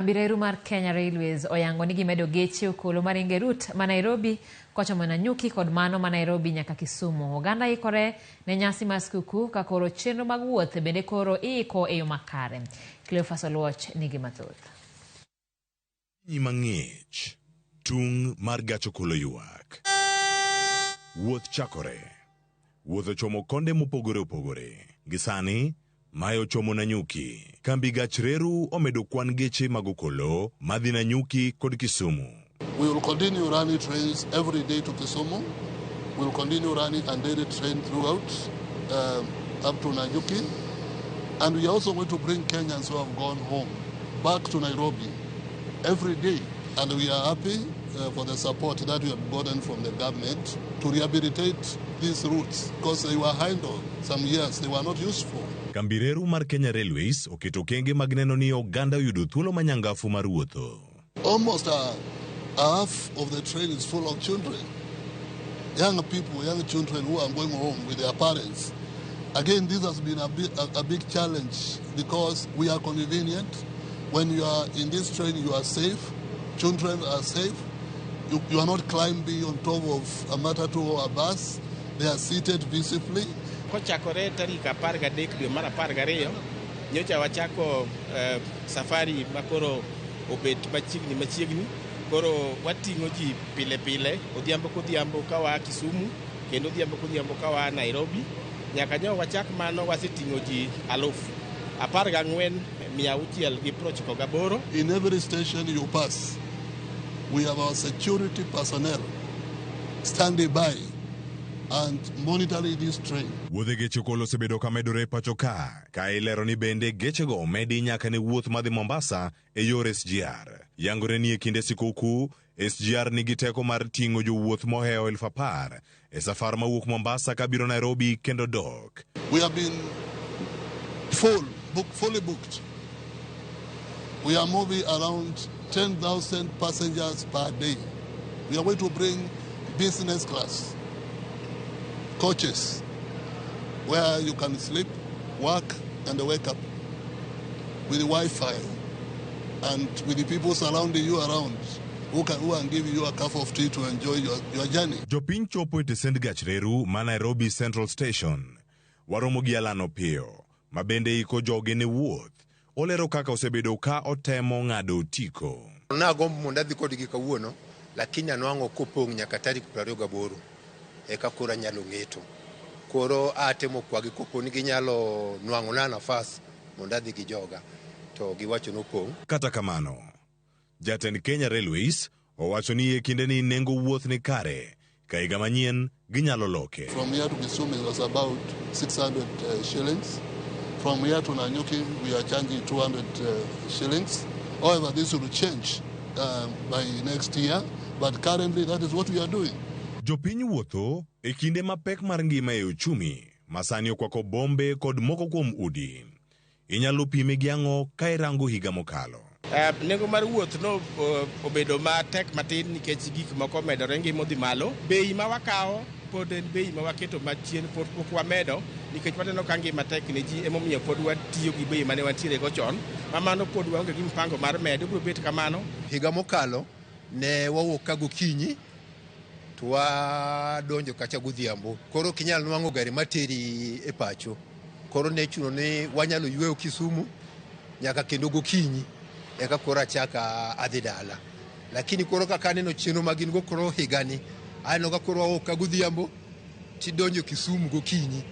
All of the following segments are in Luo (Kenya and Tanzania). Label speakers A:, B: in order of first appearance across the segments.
A: Kambi reru mar Kenya Railways oyango ni gimedo geche okolo maringo e rut ma Nairobi kochomo Nanyuki kod mano ma Nairobi nyaka Kisumu. Oganda ikore ne nyasi mar skuku ka koro chenro mag wuoth bende koro iiko e yo makare. Cleophas Oluoch nigi mathoth.
B: Okinyi mang'ich, tung' mar gach okolo ywak. Wuoth chakore. Wuoth ochomo konde mopogore opogore. Gi sani, mae ochomo Nanyuki. Kambi gach reru omedo kwan geche mag okolo madhi Nanyuki kod Kisumu.
C: We will continue running trains every day to Kisumu. We will continue running a daily train throughout up to Nanyuki. And we are also going to bring Kenyans who have gone home back to Nairobi every day. And we are happy for the support that we have gotten from the government to rehabilitate these routes because they were idle some years, they were not useful.
B: Kambi reru mar Kenya Railways oketo okenge mag neno ni oganda oyudo thuolo manyangafu mar wuotho.
C: Almost a half of the train is full of children, young people, young children who are going home with their parents. Again, this has been a big challenge because we are convenient. When you are in this train, you are safe. Children are safe. You are not climbing on top of a matatu or a bus. They are seated visibly.
D: Kochakore tarik 13 dwe mar 12 nyocha wachako safari makoro obet machiegni machiegni koro wating'o ji pile pile odhiambo kodhiambo ka waa Kisumu kendo odhiambo kodhiambo ka waa Nairobi nyaka nyo wachak mano waseting'o ji 14,698.
C: In every station you pass, we have our security personnel standing by and monitoring this train.
B: Wuodhe geche okolo osebedo ka medore e pacho ka, ka ilero ni bende gechego omedi nyaka ne wuoth madhi Mombasa e yor SGR. Yangore ni e kinde sikuku, SGR nigi teko mar ting'o jowuoth mohewo 10,000 e safar mawuok Mombasa kabiro Nairobi kendo dok.
C: We have been fully booked. We are moving around 10,000 passengers per day. We are going to bring business class coaches where you can sleep, work, and wake up with Wi-Fi and with the people surrounding you around who can give you a cup of tea to enjoy your journey.
B: Jopiny chopo e tesend gach reru ma Nairobi Central Station. Waromo gi Alan Opiyo, ma bende iko joge ne wuoth. Olero kaka osebedo ka otemo ng'ado otiko.
E: Nagombo mondo adhi kodgi kawuono, lakini anwang'o kopong' nyaka tarik 28 eka koro anyalo ng'eto. Koro atemo kwagi kopo ni ginyalo nwang'ona nafas mondo adhi gi joga, to giwacho nopong'.
B: Kata kamano, jatend Kenya Railways owacho ni e kinde ni nengo wuoth ni kare, ka higa manyien ginyalo loke.
C: From here to Kisumu it was about 600 shillings. From here to Nanyuki we are charging 200 shillings. However, this will change by next year, but currently that is what we are doing.
B: Jopiny wuotho e kinde ma pek mar ngima e uchumi ma sani okwako bombe kod moko kuom udi. Inyalo pime gi ang'o ka irango higa mokalo?
D: Nengo mar wuoth no obedo matek matin nikech gik moko omedore, ngima odhi malo. Bei ma wakawo pod en bei ma waketo machien, pod pok wamedo nikech waneno ka ngima tek ne ji, emomiyo pod watiyo gi bei mane wantiere go chon. Ma mano pod waonge gi mpango mar medo, biro bet kamano.
E: Higa mokalo ne wawuok ka gokinyi to wadonjo kacha godhiambo. Koro ok inyal nwang'o gari materi e pacho. Koro ne chuno ni wanyalo yweyo Kisumu nyaka kendo gokinyi eka koro achaka adhi dala. Lakini koro kaka aneno chenro ma gin go koro higani, aneno ka koro wawuok ka godhiambo tidonjo Kisumu gokinyi.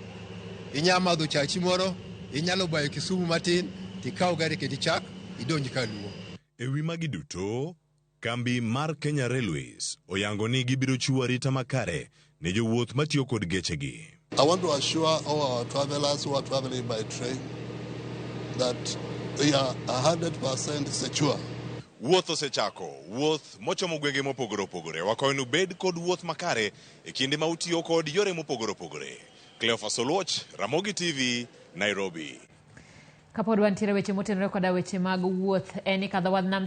E: Inya madho chachi moro, inyalo bayo Kisumu matin, tikaw gari kendo ichak idonj Kaluo.
B: E wi magi duto, kambi mar Kenya Railways oyango ni gibiro chiwo arita makare ne jowuoth matiyo kod gechegi.
C: I want to assure all our travelers who are traveling by train that they are 100% secure.
B: Wuoth osechako, wuoth mochomo gwenge mopogore opogore. Wakwayo ni ubed kod wuoth makare e kinde ma utiyo kod yore mopogore opogore. Cleophas Oluoch, Ramogi TV, Nairobi.
A: Kapod wantiere weche motenore koda weche mag wuoth en ni kadho wadh nam.